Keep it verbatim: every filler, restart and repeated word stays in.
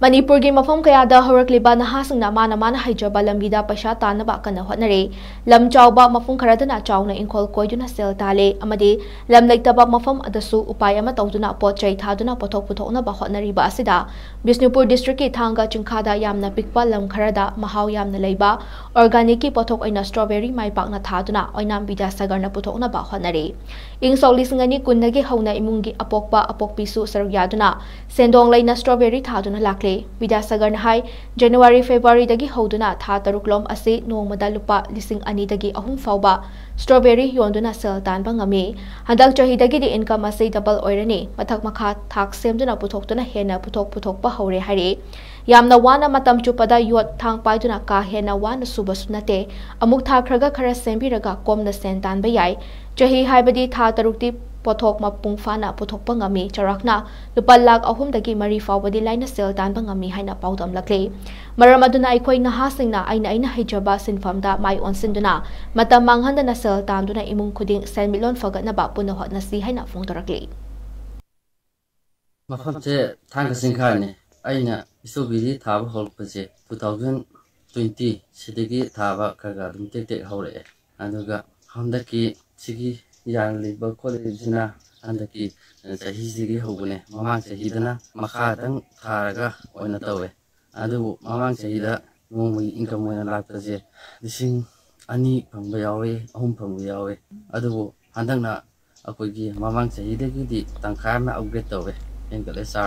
ꯃꯅꯤꯄꯨꯔꯒꯤ ꯃꯐꯝ ꯀꯌꯥꯗ ꯍꯧꯔꯛꯂꯤꯕ ꯅꯍꯥꯁꯤꯡꯅ ꯃꯥꯅ ꯃꯥꯅ ꯍꯩꯖꯕ ꯂꯝꯕꯤꯗ ꯄꯩꯁꯥ ꯇꯥꯟꯅꯕ ꯀꯟꯅ ꯍꯣꯠꯅꯔꯤ꯫ ꯂꯝ ꯆꯥꯎꯕ ꯃꯐꯝ ꯈꯔꯗꯅ ꯆꯥꯎꯅ ꯏꯪꯈꯣꯜ ꯀꯣꯏꯗꯨꯅ ꯁꯦꯜ ꯇꯥꯜꯂꯤ ꯑꯃꯗꯤ ꯂꯝ ꯂꯩꯇꯕ ꯃꯐꯝ ꯑꯗꯨꯁꯨ ꯎꯄꯥꯏ ꯑꯃ ꯇꯧꯗꯨꯅ ꯄꯣꯠ ꯆꯩ ꯊꯥꯗꯨꯅ ꯄꯣꯠꯊꯣꯛ ꯄꯨꯊꯣꯛꯅꯕ ꯍꯣꯠꯅꯔꯤꯕ ꯑꯁꯤꯗ ꯕꯤꯁꯅꯨꯄꯨꯔ districtꯀꯤ ꯊꯥꯡꯒ ꯆꯤꯡꯈꯥꯗ ꯌꯥꯝꯅ ꯄꯤꯛꯄ ꯂꯝ ꯈꯔꯗ ꯃꯍꯥꯎ ꯌꯥꯝꯅ ꯂꯩꯕ organicꯀꯤ ꯄꯣꯠꯊꯣꯛ ꯑꯣꯏꯅ strawberry ꯃꯥꯏ ꯄꯥꯛꯅ ꯊꯥꯗꯨꯅ ꯑꯣꯏꯅꯥꯝ ꯕꯤꯗ꯭ꯌꯥꯁꯥꯒꯔꯅ ꯄꯨꯊꯣꯛꯅꯕ ꯍꯣꯠꯅꯔꯤ꯫ ꯏꯪ ꯁꯣꯛ ꯂꯤꯁꯤꯡ ꯑꯅꯤ ꯀꯨꯟꯗꯒꯤ ꯍꯧꯅ ꯏꯃꯨꯡꯒꯤ ꯑꯄꯣꯛꯄ ꯑꯄꯣꯛꯄꯤꯁꯨ ꯁꯔꯨꯛ ꯌꯥꯗꯨꯅ ꯁꯦꯟꯗꯣꯡ ꯂꯩꯅ strawberry ꯊꯥꯗꯨꯅ ꯂꯥꯛꯂꯤ꯫ ꯕꯤꯗ꯭ꯌꯥꯁꯥꯒꯔꯅ ꯍꯥꯏ, ꯖꯅꯋꯥꯔꯤ ꯐꯦꯕ꯭ꯔꯨꯋꯥꯔꯤꯗꯒꯤ ꯍꯧꯗꯨꯅ ꯊꯥ ꯇꯔꯨꯛ ꯂꯣꯝ ꯑꯁꯤ ꯅꯣꯡꯃꯗ ꯂꯨꯄꯥ ꯂꯤꯁꯤꯡ ꯑꯅꯤꯗꯒꯤ ꯑꯍꯨꯝ ꯐꯥꯎꯕ strawberry ꯌꯣꯟꯗꯨꯅ ꯁꯦꯜ ꯇꯥꯟꯕ ꯉꯝꯃꯤ꯫ ꯍꯟꯗꯛ ꯆꯍꯤꯗꯒꯤꯗꯤ income ꯑꯁꯤ double ꯑꯣꯏꯔꯅꯤ꯫ ꯃꯊꯛ ꯃꯈꯥ ꯊꯥꯛ ꯁꯦꯝꯗꯨꯅ ꯄꯨꯊꯣꯛꯇꯨꯅ ꯍꯦꯟꯅ ꯄꯨꯊꯣꯛ ꯄꯨꯊꯣꯛꯄ ꯍꯧꯔꯦ ꯍꯥꯏꯔꯤ꯫ ꯌꯥꯝꯅ ꯋꯥꯅ ꯃꯇꯝ ꯆꯨꯞꯄꯗ ꯌꯣꯠ ꯊꯥꯡ ꯄꯥꯏꯗꯨꯅ ꯀꯥ ꯍꯦꯟꯅ ꯋꯥꯅ ꯁꯨꯕꯁꯨ ꯅꯠꯇꯦ꯫ ꯑꯃꯨꯛ ꯊꯥꯈ꯭ꯔꯒ ꯈꯔ ꯁꯦꯝꯕꯤꯔꯒ ꯀꯣꯝꯅ ꯁꯦꯟ ꯇꯥꯟꯕ ꯌꯥꯏ꯫ ꯆꯍꯤ ꯍꯥꯏꯕꯗꯤ ꯊꯥ ꯇꯔꯨꯛꯇꯤ ꯄꯣꯠꯊꯣꯛ ꯃꯄꯨꯡ ꯐꯥꯅ ꯄꯨꯊꯣꯛꯄ ꯉꯝꯃꯤ꯫ ꯆꯥꯎꯔꯥꯛꯅ ꯂꯨꯄꯥ ꯂꯥꯈ ꯑꯍꯨꯝꯗꯒꯤ ꯃꯔꯤ ꯐꯥꯎꯕꯗꯤ ꯂꯥꯏꯅ ꯁꯦꯜ ꯇꯥꯟꯕ ꯉꯝꯃꯤ ꯍꯥꯏꯅ ꯄꯥꯎꯗꯝꯂꯛꯂꯤ꯫ ꯃꯔꯝ ꯑꯗꯨꯅ ꯑꯩꯈꯣꯏ ꯅꯍꯥꯁꯤꯡꯅ ꯑꯩꯅ ꯑꯩꯅ ꯍꯩꯖꯕ ꯁꯤꯟꯐꯝꯗ ꯃꯥꯏ ꯑꯣꯟꯁꯤꯟꯗꯨꯅ ꯃꯇꯝ ꯃꯥꯡꯍꯟꯗꯅ ꯁꯦꯜ ꯇꯥꯟꯗꯨꯅ ꯏꯃꯨꯡ ꯈꯨꯗꯤꯡ ꯁꯦꯟꯃꯤꯠꯂꯣꯟ ꯐꯒꯠꯅꯕ ꯄꯨꯟꯅ ꯍꯣꯠꯅꯁꯤ ꯍꯥꯏꯅ ꯐꯣꯡꯗꯣꯔꯛꯂꯤ꯫ ꯃꯐꯝꯁꯦ ꯊꯥꯡꯒ ꯆꯤꯡꯈꯥꯅꯤ꯫ ꯑꯩꯅ strawberry ꯊꯥꯕ ꯍꯧꯔꯛꯄꯁꯦ two thousand twenty ꯁꯤꯗꯒꯤ ꯊꯥꯕ ꯈꯔ ꯈꯔ ꯑꯗꯨꯝ ꯇꯦꯛ ꯇꯦꯛ ꯍꯧꯔꯛꯑꯦ꯫ ꯑꯗꯨꯒ ꯍꯟꯗꯛꯀꯤ ꯁꯤꯒꯤ ꯌꯥꯜꯂꯤꯕ ꯈꯣꯠꯂꯤꯕꯁꯤꯅ ꯍꯟꯗꯛꯀꯤ ꯆꯍꯤꯁꯤꯒꯤ ꯍꯧꯕꯅꯦ꯫ ꯃꯃꯥꯡ ꯆꯍꯤꯗꯅ ꯃꯈꯥꯗꯪ ꯊꯥꯔꯒ ꯑꯣꯏꯅ ꯇꯧꯋꯦ꯫ ꯑꯗꯨꯕꯨ ꯃꯃꯥꯡ ꯆꯍꯤꯗ ꯅꯣꯡꯃꯒꯤ income ꯑꯣꯏꯅ ꯂꯥꯛꯄꯁꯦ ꯂꯤꯁꯤꯡ ꯑꯅꯤ ꯐꯪꯕ ꯌꯥꯎꯋꯤ, ꯑꯍꯨꯝ ꯐꯪꯕ ꯌꯥꯎꯋꯤ꯫ ꯑꯗꯨꯕꯨ ꯍꯟꯗꯛꯅ ꯑꯩꯈꯣꯏꯒꯤ ꯃꯃꯥꯡ ꯆꯍꯤꯗꯒꯤꯗꯤ ꯇꯪꯈꯥꯏ ꯑꯃ upgrade ꯇꯧꯋꯦ, ꯍꯦꯟꯒꯠꯂꯦ ꯆꯥꯔ꯫